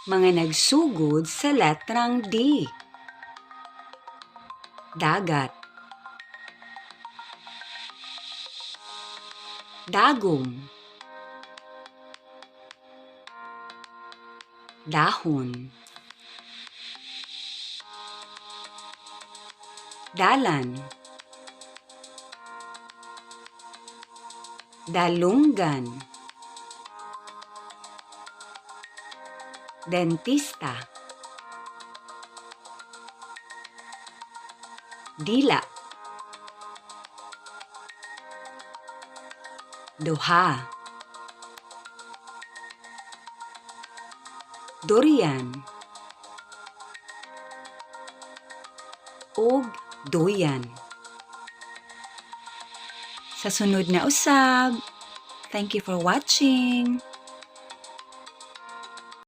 Mga nagsugod sa letrang D. Dagat. Dagom. Dahon. Dalan. Dalunggan. Dentista. Dila. Duha. Durian. Ug duyan. Sa sunod na usab. Thank you for watching.